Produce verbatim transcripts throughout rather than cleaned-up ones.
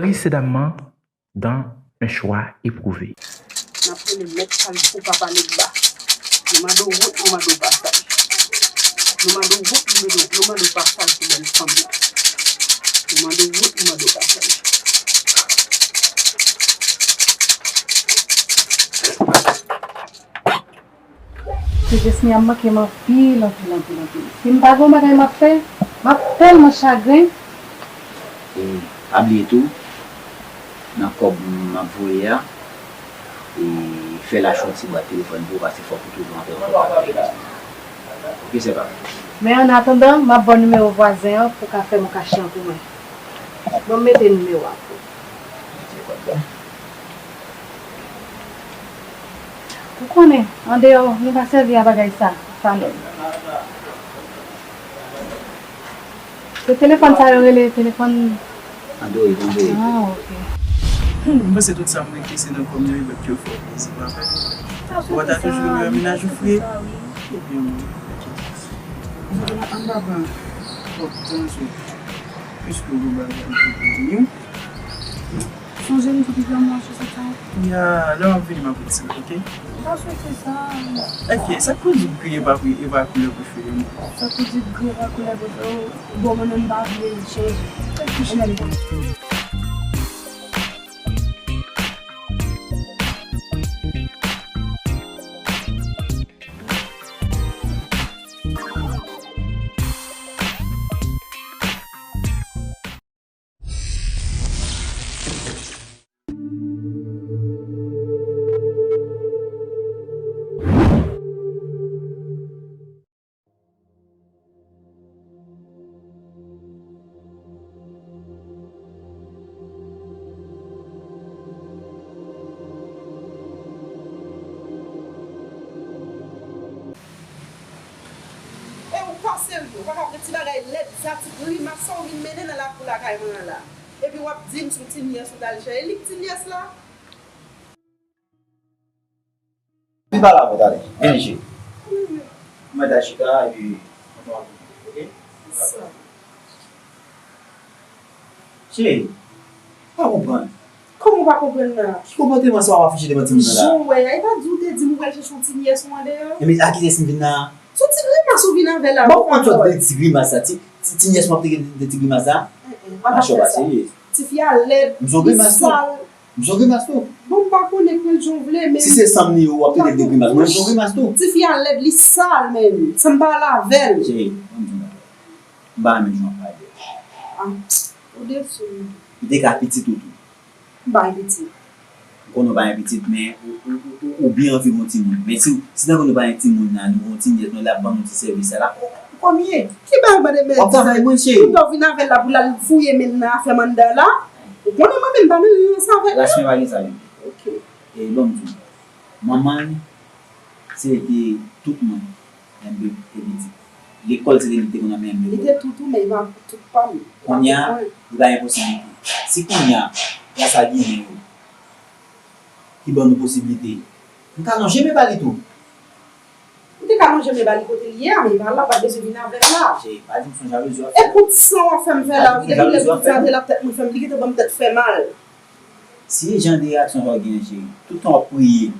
Précédemment dans Un choix éprouvé. N ap rele mèt kal pou papa Legba. Nou mande w wout, nou mande w pasaj. Nou mande w wout, nou mande w, nou mande w pasaj pou bèl fanm nan. Nou mande w wout, nou mande w pasaj. Ti Jesmy ap manke m anpil, anpil, anpil, anpil. Si m pa gen yon bagay m ap fè, m ap tèlman chagren. E pa bliye tou, nan kòb m ap voye a, e fè l achte yon ti bwat telefòn pou ou, paske fòk ou toujou antre an kontak avèk li. Oke, sè pa m. Men an atandan, m ap ba w nimewo vwazen an pou w ka fè m yon kach lan pou mwen. Bon, m mete nimewo a pou ou. Mete kòb la. Ou konnen, andeyò, nou pa sèvi a bagay sa, sa menm. Se telefòn sa yo rele telefòn. Android, Android. Ah, ok. Hmm, m panse tout sa m rete se nan kòm yo, e lòt yo fè w plezi, pa vre? Ou pa ta toujou renmen wè mennaj ou fre? Ebyen, mwen, ok. Ann pa pran twòp tan sou, piske ou gen bagay pou di nou. Sonje m tou ki fè m mache sou sa. Ya, lè w ap vini, m ap retire, oke? M pa swete sa. Oke, sa k pou di gri e pa, e pa koulè prefere m? Sa k pou di gri e pa koulè prefere w? Bon, mwen menm, m pa vle l chanje. Oke, cheri. E ou pa serye, ou pa ka pran ti bagay lèd sa, ti grimas sa ou vin mennen nan lakou lakay mwen an la. Epi w ap di m sou ti nyès ou t al chèche. E li k ti nyès la? Vin pa la, bon, tande. Vin isit. Mwen ta chita, epi mwen ta oke. Sa. Cheri, pa konprann. Kòman w pa konprann nan? Ki konpòteman sa w ap afiche devan timoun nan la? Jan w wè a, e pa di w te di m ou pral chèche yon ti nyès ou andeyò? Ebyen, a kiyès m vin la? Sou ti grimas ou vin avè la. Bon, ou konn sòt de ti grimas sa, ti, ti, ti nyès m ap te gen de ti grimas sa? Mache w pa serye. Tifi a lèd, li sal. M se yon grimas tou. M se yon grimas tou. Bon, m pa konnen, pran l jan w vle, men. Si se san m li ye, w ap trete l de grimas. Mwen, m se yon grimas tou. Tifi a lèd, li sal, men. San m pa al avè l. Cheri, ban m di w yon bagay. M pa renmen jan w ap pale a. Ah, ou desi m. Li te ka pitit ou tou. M pa gen pitit. M konnen w pa gen pitit, men ou, ou, ou, ou, ou byen anvi gen yon timoun. Men si, si tankou nou pa gen timoun nan, nou gen yon ti nyès nou, l ap ban nou ti sèvis sa la, ou, ou kòm ye. Ki bagay w ap mande mèt? W ap travay mwen, cheri. Pou w vin avè l la, pou l al fouye men l nan afè m anndan la. Ou konnen mwen menm, m pa nan reyinyon sa avè l. Lach mwen pa gen sa, wi. Ok. E ban m di w, manman l, se li ki tout mwen. Lè m te, te piti. Lekòl se li te konn anmennen m lekòl. Li te tout ou, men li pa tout pa m. Kounye a, li pa gen posiblite. Si kounye a, gras a Ginen yo, ki ban nou posiblite, m ka lonje men ba li tou. Ou te ka lonje men ba li kote li ye a, men li pa la, ou pa t bezwen vin avè l la. Cheri, pa di m sonje a rezo w ap fè. E kout san w ap fè m fè la, wi, depi lè m te fè atè la, tèt mwen fè m, li gentan ban m tèt fè mal. Si jan de reyaksyon sa w genyen, cheri, tout tan w ap priye,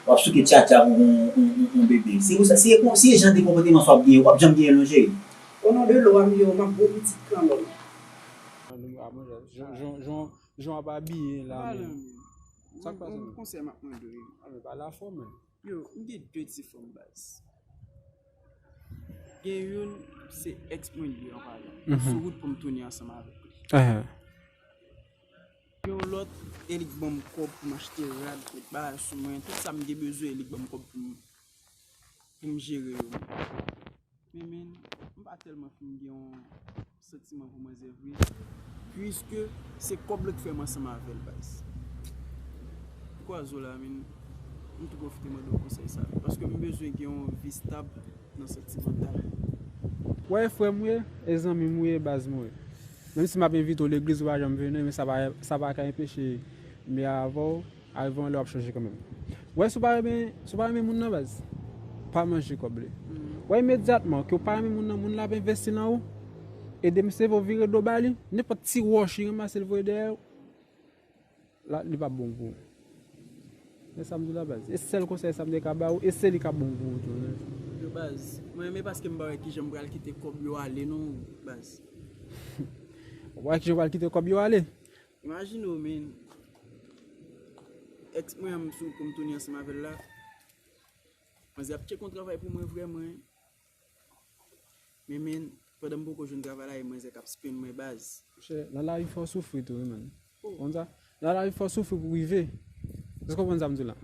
w ap souke tchatcha pou yon, yon, yon, yon bebe. Si ou sa, si e kon, si e jan de konpòteman sa w ap genyen, w ap janm genyen l non, cheri. O non de lwa m yo, m ap bon pitit kanmenm. Jan, jan, jan, jan w ap abiye la menm. Sa k pase menm? Yon konsèy m ap mande w. A, men pale a fò menm. Yo, m gen de ti fanm baz. Gen youn, se èks mwen li ye an palan. Sou wout pou m tounen ansanm avèk li. Gen yon lòt, e li k ban m kòb pou m achte rad, met bagay sou mwen. Tout sa m gen bezwen, e li k ban m kòb pou m, pou m jere yo. Men, men, m pa tèlman fin gen yon santiman pou manzè vre, puiske se kòb la k fè m ansanm avè l, baz. Ou kwaze w la, men, m tou pwofite mande w konsèy sa, paske m bezwen gen yon vi stab nan santimantal. W wè, e frè m ou ye, e zanmi m ou ye, baz mwen. Menm si m ap envite w legliz, ou pa janm vini, men sa pa, sa pa ka enpeche m ye avè w. Arive yon lè w ap chanje kanmenm. Ou wè, si w pa renmen, si w pa renmen moun nan, baz, pa manje kòb li. Ou wè, imedyatman ke w pa renmen moun nan, moun nan ap envesti nan ou. ede misye, vire do ba li, nenpòt ti wòch li ranmase l voye dèyè w, la, li p ap bon pou ou. Men sa m di w la, baz. E sèl konsèy sa m te ka ba w, e se li k ap bon pou ou tou, wi. Yo, baz, mwen menm paske m pa wè kijan m pral kite kòb yo ale, non, baz. Ou pa wè kijan w pral kite kòb yo ale? Imajine w, men, èks mwen an, m sou, pou m tounen ansanm avè l la. Manzè ap tcheke yon travay pou mwen vrèman. Men, men, pandan m poko jwenn travay la, e manzè k ap spin mwen, baz. Monchè, nan lavi fò w soufri tou, wi, man. Ou konn sa? Nan lavi fò w soufri pou w rive. Èske w konprann sa m di w la?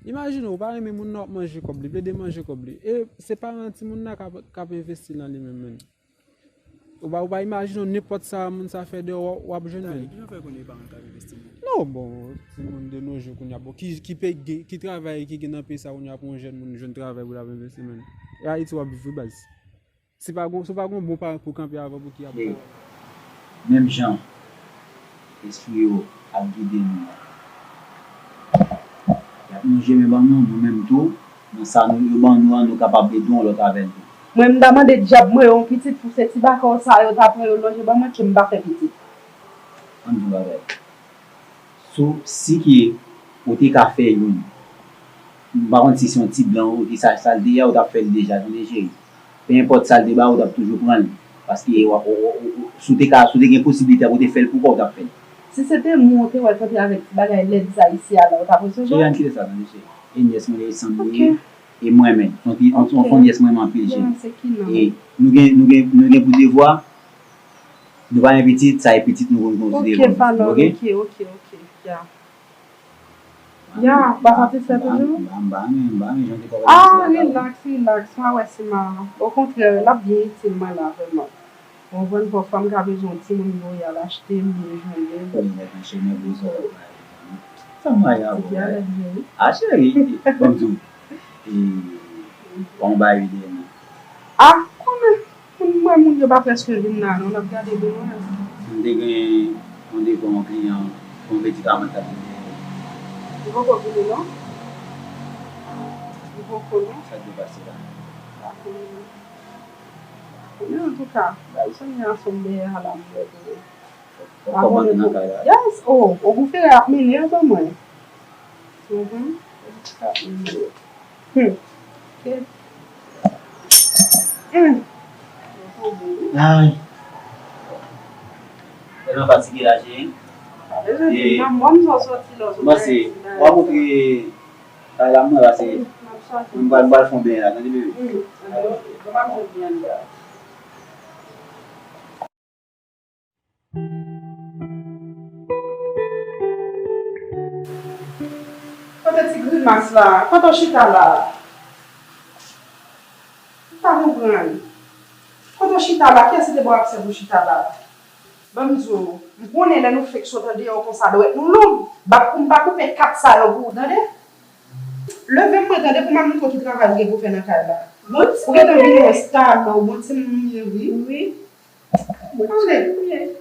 Imajine w pa renmen moun nan w ap manje kòb li, plede manje kòb li. E se paran timoun nan k ap, k ap envesti nan li menm, man. Ou pa, ou pa imajine w nenpòt sa moun sa fè dèyè w, w ap jwenn, man. Kijan w fè konnen e paran k ap envesti nan li? Non, bon, timoun de nos jours kounye a, bon, ki, ki pe-, ki, ki travay ki gen nan peyi sa kounye a pou yon jèn moun jwenn travay pou l ap envesti, man? E Ayiti w ap viv, wi, baz. Si pa gon, si w pa gon bon paran pou kanpe avè w pou ki ap... Menm jan espri yo ap gide nou an, y ap manje men ban nou, nou menm tou, nan sa nou, yo ban nou an, nou kapab ede yon lòt avè l tou. Mwen, m ta mande dyab mwen yon pitit pou se ti baka w sa yo ta pran yo lonje ban mwen, ke m pa fè pitit. Ann di yon bagay. Si, si ke ou te ka fè youn, m pa konn si se yon ti blan ou te sa, sa l te ye a, ou t ap fè l deja, tande cheri. Pe enpòt sa l te ba ou, ou t ap toujou pran l. Paske w ap, ou, ou, ou, ou, si w te ka, si w te gen posiblite a pou w te fè l pou kò w, ou t ap fè l. Si se te mwen ou te wè kanpe avèk ti bagay lèd sa isi a la, ou t ap resevwa? Cheri, ann kite sa, tande cheri. E nyès mwen, e sanm li ye, e mwen menm. Yon ti, yon, yon fon nyès mwen menm anpil, cheri. E nou gen, nou gen, nou gen pou devwa, nou pa gen pitit, sa e pitit nou konn konsidere kòm pitit nou, oke? Oke, oke, oke, ya. Ya, pa satisfè toujou? M pa, m pa renmen, m pa renmen jan w te kòmanse la. Ah, relax, relax, m a wè si m a, okontrè, l ap byen itil mwen la, vrèman. Ou konprann, pafwa m ka bezwen yon timoun pou y al achte m, byen jwenn li. Ou mèt nan chemen pou sòti. Sa m mare avè w la. Ah, cheri, ban m di w. E, pa yon bagay ide non. Ah, konnen, moun, mwen, moun yo pa prèske vin la non, n ap gade de lwen. M te gen yon devwa yon kliyan pou yon medikaman k ap vini. Li poko vini non? Li poko non? Sa k te pase la? Pa konnen non. Men antouka, bay Sonia sou m dèyè a la, m wè tou. Ou kòmanse nan kay la. Yes, oh, o gou fere ap mennen yo ban mwen. Mhm. Ap mennen yo. Hmm. Ok. Hmm. Ay. Tèlman fatige la, cheri. Pa bezwen di m non, mwen m sòti lòt. Mwen se, w ap montre kay la, mwen la, se, m pral, m pral fè yon benyen la, tande, bebe? Hmm. Mwen pa bezwen byen la. Kote ti grimas la? Kote w chita la? M pa konprann. Kote w chita la? Kiyès ki te ba w aksè pou w chita la? Ban m di w, m konnen lè nou fenk sot andeyò konsa, dwèt nou long. Bak pou m pa koupe kat sa yo pou ou, tande? Leve mwen, tande, pou m al montre w ki travay ou gen pou fè nan kay la. Ou gentan vin yon star, non, ou bon timoun ou ye, wi. Wi. Mwen cheri.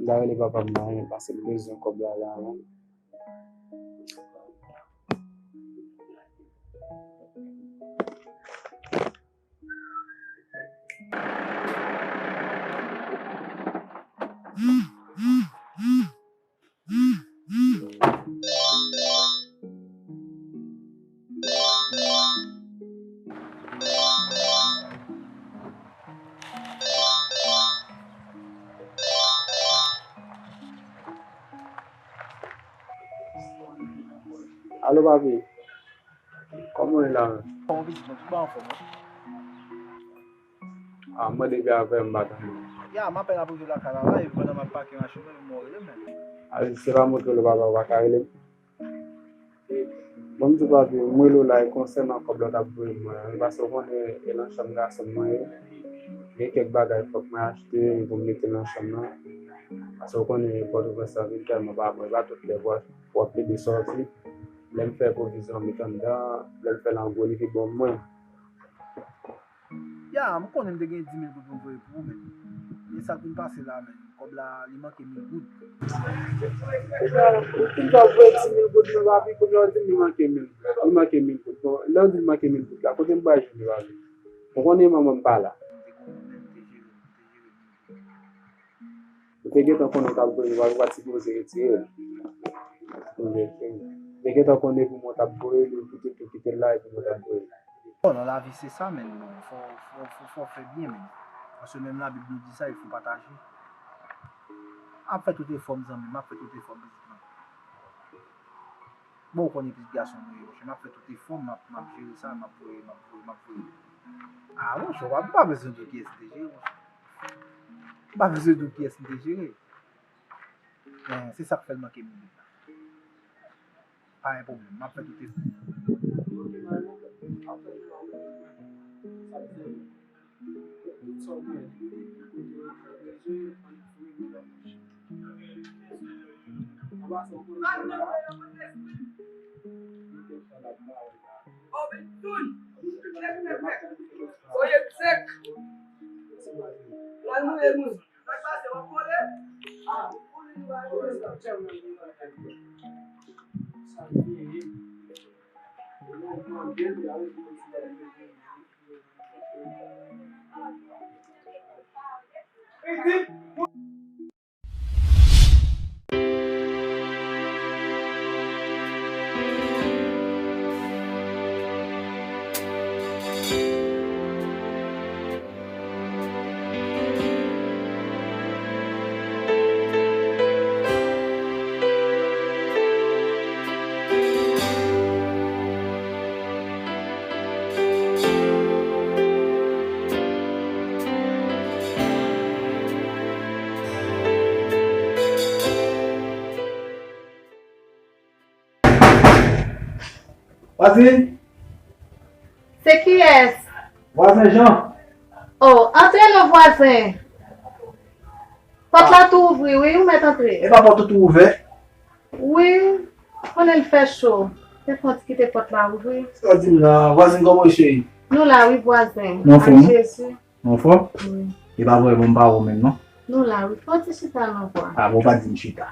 M ta rele papa m la, men pase m bezwen kòb la la, wi. Alo, papi. Kòman w ye la menm? Kòman pitit mwen? Tout bagay anfòm, wi. Ah, mwen depi avè m pa tande w. Ya, m apèn ap rive lakay la, la, epi pandan m ap pake machin mwen, mwen rele m menm. Ah, se pa mwen ki rele w, papa, ou pa ka rele m. Bon, m di w, papi, m rele w la, e konsènan kòb la w t ap voye mwen an, paske w konnen, e nan chanm gason mwen ye, gen kèk bagay fòk mwen achte pou m mete nan chanm nan, paske w konnen Pòtoprens la vin tèlman pa bon, e pa tout lè w ap, w ap plede sòti, lè m fè pwovizyon m met anndan, lè m fè l an gwo, li pi bon pou mwen. Ya, m konnen m te gen dis mil goud pou m voye pou ou, men. Men sa k vin pase la, men. Kòb la, li manke mil goud. Ou fin fè voye dis mil goud, men papi, kounye a w di m li manke mil goud. Li manke mil goud. Bon, lè w di l manke mil goud la, kote m pral jwenn li, papi? Ou konnen manman m pa la. M te gen yon pwoblèm, m te jere, m te jere mil goud. Ou te gentan konnen w t ap voye l, ou pa t sipoze retire l. Ou te gentan konnen pou mwen w t ap voye l, ou kite, ou kite l la, epi mwen w t ap voye l. Bon, nan lavi se sa, men, fò, fò, fò, fò fè byen, men. Paske menm Labib nou di sa, il faut partager. M ap fè tout efò m, zanmi m, m ap fè tout efò m, pitit mwen. Bon, ou konnen pitit gason mwen ye, monchè, m ap fè tout efò m, m ap, m ap jere sa, m ap voye, m ap voye, m ap voye. Ah, monchè, w pa, w pa bezwen di w kiyès m te jere, monchè. M pa bezwen di w kiyès m te jere. Men, se sa k fè l manke mil goud la. Pa gen pwoblèm, m ap fè tout efò. Vwazin! Se kiyès? Vwazen Jan. Oh, antre non vwazen. Pòt la tou ouvri, wi, ou mèt antre. E pa pòt ou tou ouvè? Wi, konnen l fè cho. Te fon ti kite pòt la ouvri. Sa w di m la, vwazen, kòman w ye, cheri? Nou la, wi, vwazen. Nou anfòm? Ak Jezi. Nou anfòm? Wi. E pa vrèman m pa wè w menm, non? Nou la, wi. Fon ti chita non, vwa. Ah, bon, pa di m chita.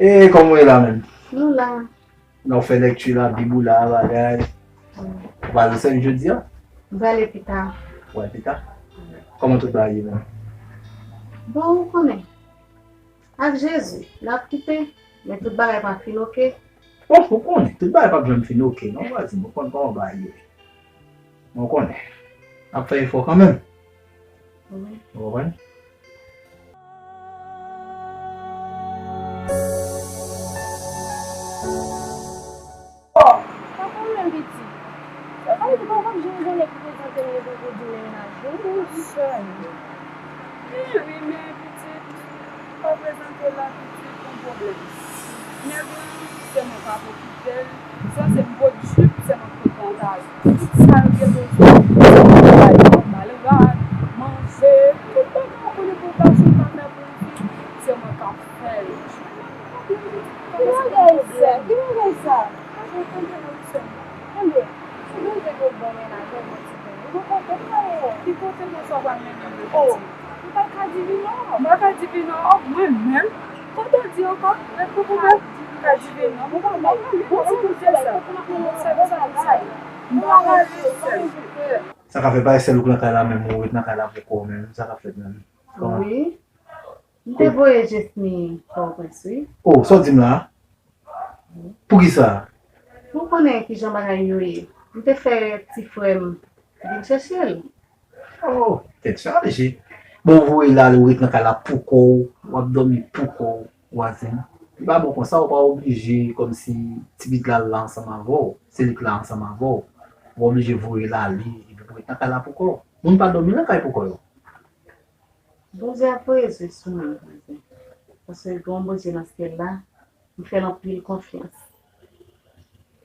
E kòman w ye la menm? Nou la. Nan w fè lèkti la, Bib ou la, bagay. Wi. Ou pral nan sèvis jodi a? M prale pita. Ou pral pita? Wi. Kòman tout bagay ye menm? Bon, ou konnen. Ak Jezi, n ap kite, men tout bagay pa fin oke. Bon, ou konnen, tout bagay p ap janm fin oke, non, vwazen, ou konn kòman bagay yo ye. Ou konnen. N ap fè efò kanmenm. Wi. Ou konprann? Oh, pa pwoblèm, pitit. Sa vle di papa m janm konnen ki prezante m yo pou di mennaj yo. Wi, sè m. Wi, men pitit, pa prezante la pitit, gon pwoblèm. Nèg lan, se mwen k ap okipe l. Sa se m pot jip, se mwen k pot pantalon. Tout sa yo gen bezwen, se mwen k bay yo. Ba l rad, manje, tout bagay ou konnen pou gason ka fè pou yon fi, se mwen k ap fè l. Ki bagay sa? Ki bagay sa? Enben, si Bondye gen yon bon mennaj, yon bon timoun, li gon kote pou ale. Ki kote konsa w pral mennen m, pitit? Oh, m pa ka di wi non. M pa ka di wi non. Oh, mwen menm? Kote w di ankò? Mwen pou mwen, m ka di wi non. Mwen pa ka di wi non. Bon, ti kote sa? Bon, sa, sa, sa. M pa ka di wi non. Sa ka fè pa sèl ou k nan kay la menm, ou ret nan kay la pou kò w menm. Sa ka fèt menm? Kòman? Wi. M te voye Jesny Pòtoprens, wi. Oh, sa w di m la? Poukisa? Ou konnen kijan bagay yo ye. M te fè ti frè m vin chèche l. Oh, tèt chaje. Bon, ou voye l ale, ou ret nan kay la pou kò w, w ap dòmi pou kò w, vwazen. Li pa bon konsa, ou pa oblije kòmsi ti pitit la la ansanm avè w, se li k la ansanm avè w. Ou pa oblije voye l ale, epi pou ret nan kay la pou kò w. Moun pa dòmi nan kay pou kò yo. Bondye ap voye zye sou mwen, vwazen. Paske gen yon Bondye nan syèl la, m fè l anpil konfyans.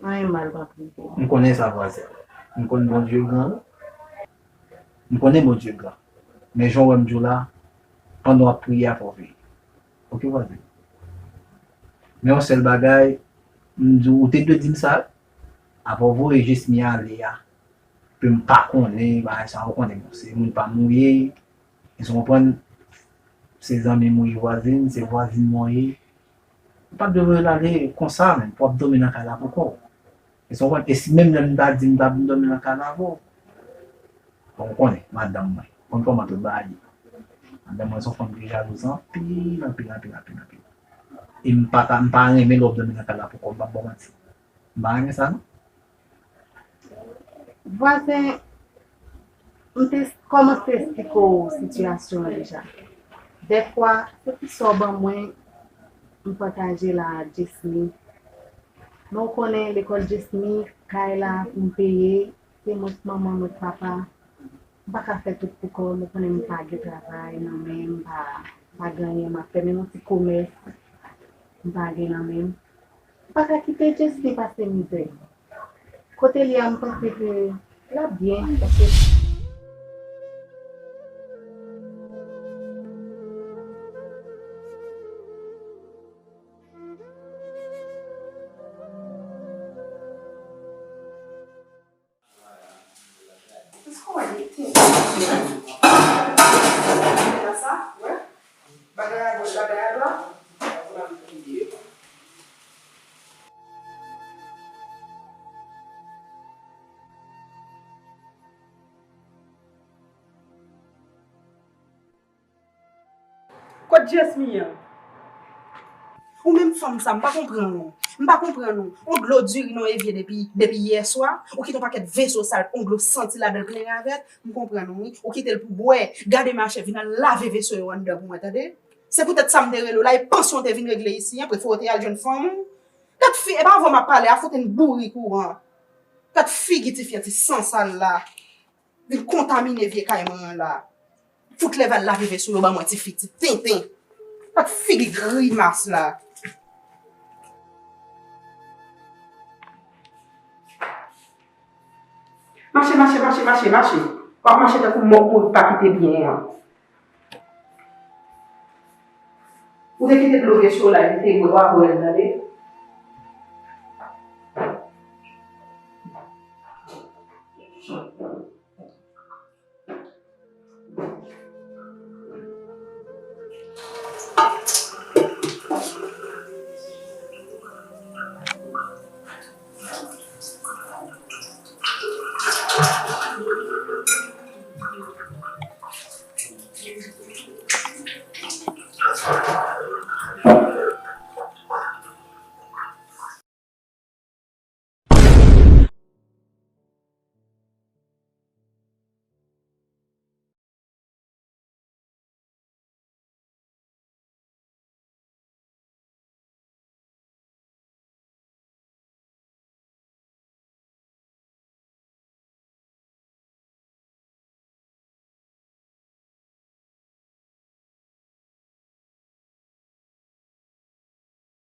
Anyen mal p ap rive. M konnen sa, vwazen. M konn Bondye gran, wi. M konnen Bondye gran. Men jan w wè m di w la, pandan w ap priye, fò w veye. Oke, vwazen? Men yon sèl bagay, m di w, ou te dwe di m sa, avan w voye Jesmi ale a, ke m pa konnen, bagay sa, ou konnen, bon, se moun pa m ou ye, èske w konprann? Se zanmi m ou ye, vwazen, se vwazin mwen ye. Ou pa t dwe voye l ale konsa, menm, pou w ap dòmi nan kay la pou kò w. Èske w konprann? E si menm lè m ta di m ta vin dòmi nan kay la avè w, bon, ou konnen, madanm mwen, konn kòman tout bagay ye. Madanm mwen se yon fanm ki jalouz anpil, anpil, anpil, anpil, anpil. E m pa ta, m pa renmen lè w ap dòmi nan kay la pou kò w, m p ap ba w manti. M pa renmen sa, non. Vwazen, m te kòmanse esplike w sitiyasyon an deja. Dèfwa, se ti sa w ban mwen, m pataje la a Jesmi. Men w konnen lekòl Jesmi, kay la pou m peye, se mwen k manman, mwen k papa. M pa ka fè tout pou kò m, ou konnen m pa gen travay nan men m, m pa, m pa gen anyen m ap fè, menm yon ti komès, m pa gen nan men m. M pa ka kite Jesmi pase mizè. Kote l ye a, m panse ke l ap byen, paske Kot Jesmi an? Ou menm fanm sa, m pa konprann ou. M pa konprann ou. On dlo diri nan evye depi, depi yèswa. Ou kite yon pakèt veso sal, on dlo santi ladan l plen ravèt. M konprann ou, wi. Ou kite l pou bwè. Gade machè, vin al lave veso yo anndan pou mwen, tande? Se poutèt sa m te rele w la, e pansyon w te vin regle isi an, prefere w te al jwenn fanm ou. Gad fi, e pa avè w m ap pale, a fout n bourik ou an. Gad figi ti fi an, ti san sal la. Vin kontamine vye kay mwen an la. Fout leve al lave veso yo ban mwen ti fi, ti tenten. Ak figi grimas la. Mache, mache, mache, mache, mache. W ap mache tankou mòg mouri pa kite byen an. Ou te kite dlo veso la, epi te bwè, w a bwè l, tande?